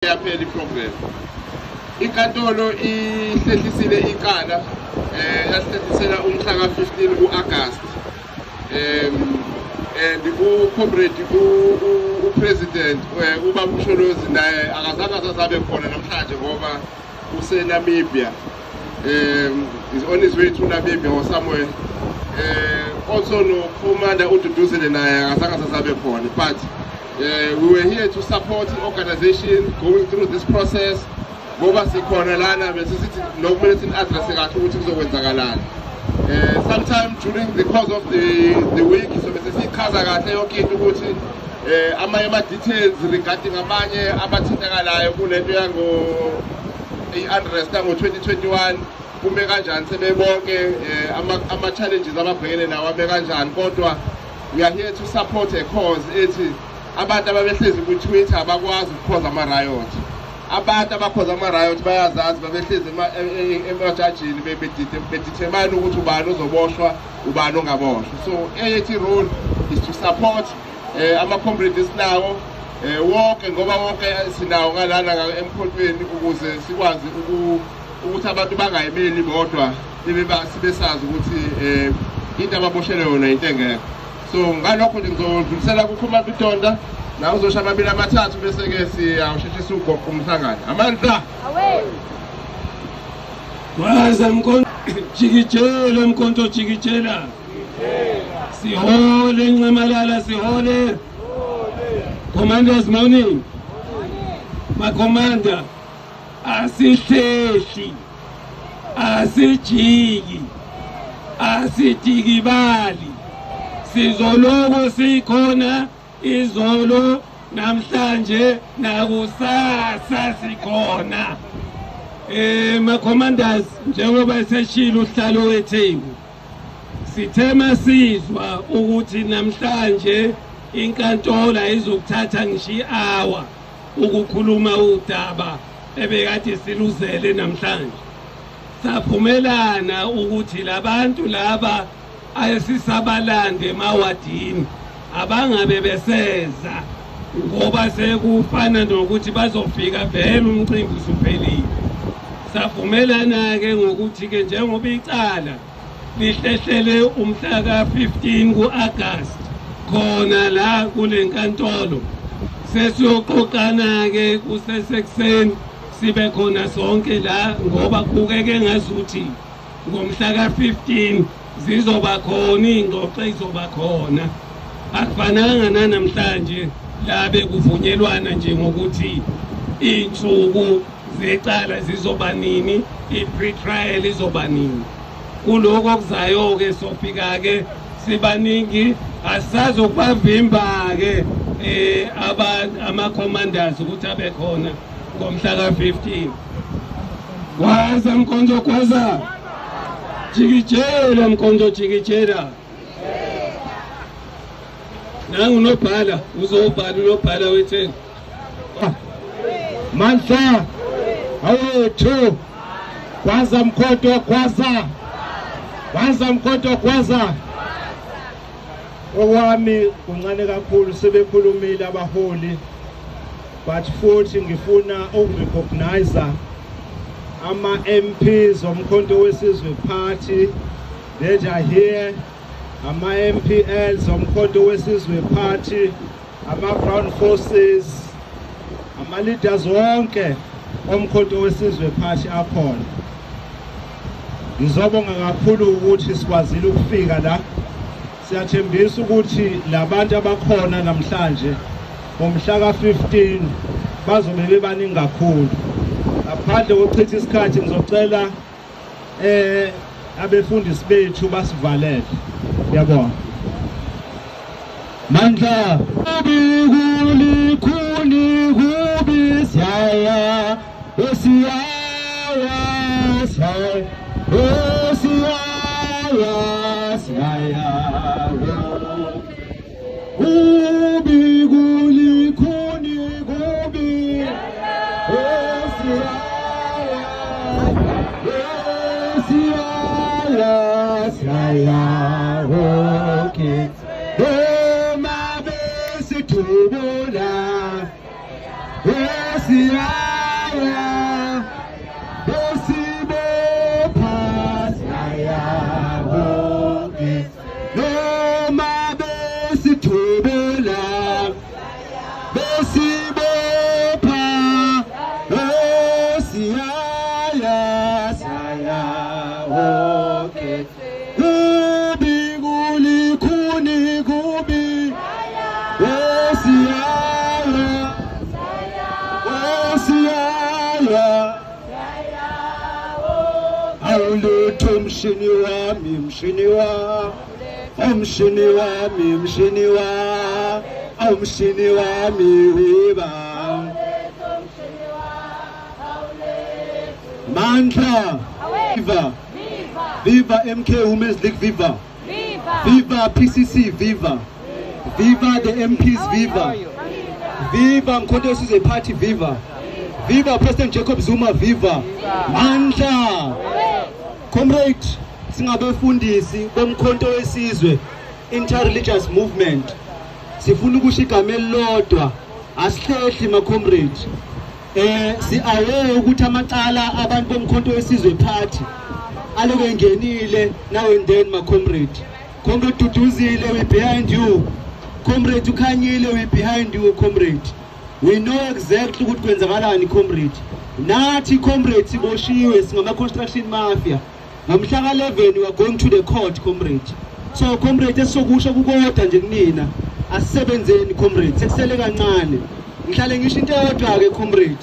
Yaphela iprogram. Inkantolo ihlehlisile icala yasihlehlisela umhla ka-15 ku-August. And u-comrade u-president ubaba uMsholozi naye akazange azazabe khona namhlanje ngoba useNamibia. Is on his way to Namibia or somewhere. Also no commander uDuduzile naye akazange azazabe khona, but we were here to support the organization going through this process ngoba sikhona lana bese sithi nokumele sini-address kahle ukuthi kuzokwenzakalani. Sometime during the course of the week so bese sichaza kahle yonke into ukuthi amanye ama-details regarding abanye abathintakalayo kulento yango i-unrest yango-2021 kume kanjani sebebonke, ama-challenges ababhekene nawo ame kanjani. Kodwa we are here to support a cause ethi abantu ababehlezi ku-Twitter abakwazi ukukhoza ama-riot. Abantu abakhoza ama-riot bayazazi, babehlezi emajajini bedetermine ukuthi ubani ozoboshwa, ubani ongaboshwa. So eyethu role is to support ama-comrades esinawo wonke, ngoba wonke sinawo ngalana emkhontweni, ukuze sikwazi ukuthi abantu bangayimeli bodwa bebe sibesazi ukuthi into ababoshelwe yona into engekho. So ngalokho nje ngizodlulisela kuCommander uDonda na uzosho amabili amathathu, bese-ke siyawusheshisa ugoqa umhlangano. Amandla! Gwaza Mkhonto, jikijela Mkhonto, jikijela, sihole Nxamalala, sihole. Commanders, morning. Ma-commander, asihlehli, asijiki, asidikibali, sizoloko sikhona izolo, namhlanje, nakusasa sikhona. Ma-commanders, njengoba eseshilo uhlalo weTheku, sithe masizwa ukuthi namhlanje inkantolo izokuthatha ngisho i-hour ukukhuluma udaba ebekade siluzele namhlanje, savumelana ukuthi labantu laba ayesisabalande emawadini abangabe beseza, ngoba sekufana nokuthi bazofika vele umcimbi usuphelile. Savumelana-ke ngokuthi-ke njengoba icala lihlehlele umhla ka-15 ku-August khona la kule nkantolo, sesiyoqoqana-ke kusesekuseni, sibe khona sonke la, ngoba kubukeke ngazuthi ngomhla ka-15 zizoba khona iy'ngxoxo ey'zoba khona. Akufananga nanamhlanje la bekuvunyelwana nje ngokuthi iy'nsuku zecala zizoba nini, i-pre-trial izoba nini. Kuloko okuzayo-ke sofika-ke sibaningi, asisazokubavimba-ke ama-commanders ukuthi abe khona ngomhla ka-15. Gwaza Mkhonto, gwaza, jikijela Mkhonto, jikijela. Nangu unobhala, uzobhala unobhala wetheni. Mandla awethu, gwaza Mkhonto, gwaza, gwaza Mkhonto, gwaza. Okwami kuncane kakhulu, sebekhulumile abaholi, but futhi ngifuna ukurecognize ama-MPs oMkhonto weSizwe Party that are here, ama-MPLs oMkhonto weSizwe Party, ama-ground forces, ama-leaders wonke oMkhonto weSizwe Party akhona. Ngizobonga kakhulu ukuthi sikwazile ukufika la. Siyathembisa ukuthi labantu abakhona namhlanje ngomhla ka-15 bazobe bebaningi kakhulu. Ngaphandle kokuchitha isikhathi, ngizocela abefundisi bethu basivalele. Ngiyabonga. Mandla kulikhuni kubi, siyaya, siyaya, siyaya, siyaya, siyaya, kubi kulikhuni kubi, siyaya, siyaya, siyaya, okay. Noma besidubula, siyaya. Siyaya besibopha siyaya bonke noma besithubula besibopha oh siyaya siyaya bonke kubi kulikhuni kubi oh siyaya oh siyaya awulutho mshini wami mshini wa umshini wami mshini wa umshini wami wiba Mandla Viva Viva MK Women's League Viva Viva PCC Viva Viva the MPs Viva Viva Mkhonto Wesizwe Party Viva Viva President Jacob Zuma Viva Mandla Comrade singabefundisi bomkhonto wesizwe interreligious movement sifuna ukusho igama elilodwa asihlehli ma comrade eh si aware ukuthi amacala abantu bomkhonto wesizwe party aloku engenile now and then ma comrade comrade Duduzile we behind you comrade ukhanyile we behind you comrade we know exactly ukuthi kwenzakalani comrade nathi comrade siboshiwe singama construction mafia ngomhla ka-11 we are going to the court comrade so comrade esizokusho kukodwa nje kunina asisebenzeni comrade sekusele kancane ngihlale ngisho into eyodwa-ke comrade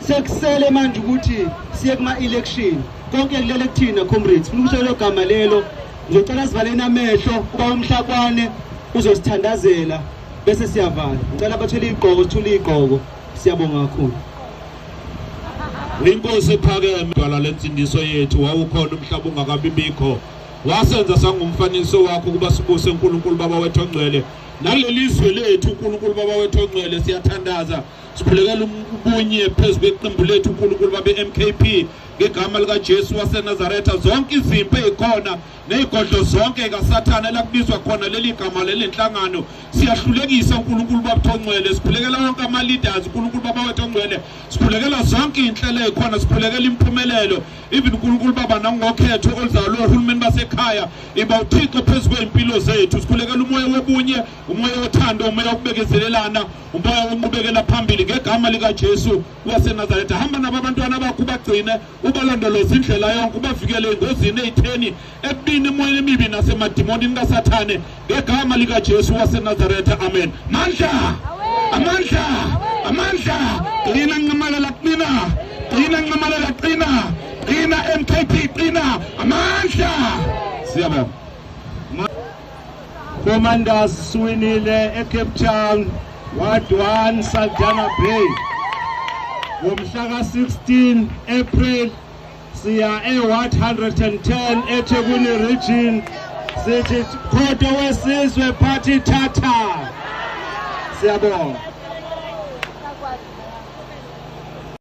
sekusele manje ukuthi siye kuma-election konke kulele kuthina comrades funa ukusho lelo gama lelo ngizocela sivaleni amehlo uba umhlakwane uzosithandazela bese siyavala ngicela bathole iy'gqoko sithule iy'gqoko siyabonga kakhulu Inkosi ephakeme dwala lensindiso yethu wawukhona umhlaba ungakabibikho wasenza sangumfaniso wakho ukuba sibuse uNkulunkulu baba wethu ongcwele naleli zwe lethu uNkulunkulu baba wethu ongcwele siyathandaza sikhulekela ubunye phezu kweqembu lethu uNkulunkulu babe MKP ngegama likaJesu waseNazaretha zonke izimpi ezikhona nezigodlo zonke kaSathane elakubizwa khona leli gama leli nhlangano siyahlulekisa uNkulunkulu baba ongcwele sikhulekela wonke ama leaders uNkulunkulu baba wethu ongcwele sikhulekela zonke izinhlelo ezikhona sikhulekela impumelelo even uNkulunkulu baba nangokhetho oluzayo lohulumeni basekhaya iba uThixo phezu kwey'mpilo zethu sikhulekela umoya wobunye umoya wothando umoya wokubekezelelana umoya wonqubekela phambili ngegama likaJesu waseNazaretha hamba nabo abantwana bakho ubagcine ubalondoloze indlela yonke ubavikele engozini ey'theni ekubini emoyeni emibi nasemadimonini kasathane ngegama likaJesu waseNazaretha amen mandla amandla amandla qina nxamalala qina qina nxamalala qina qina MKP qina amandla siyabonga Commanders siwinile eCape Town Ward 1 Saldanha Bay ngomhla ka-16 April siya e-Ward 110 eThekwini Region sithi Mkhonto Wesizwe Party thatha siyabonga.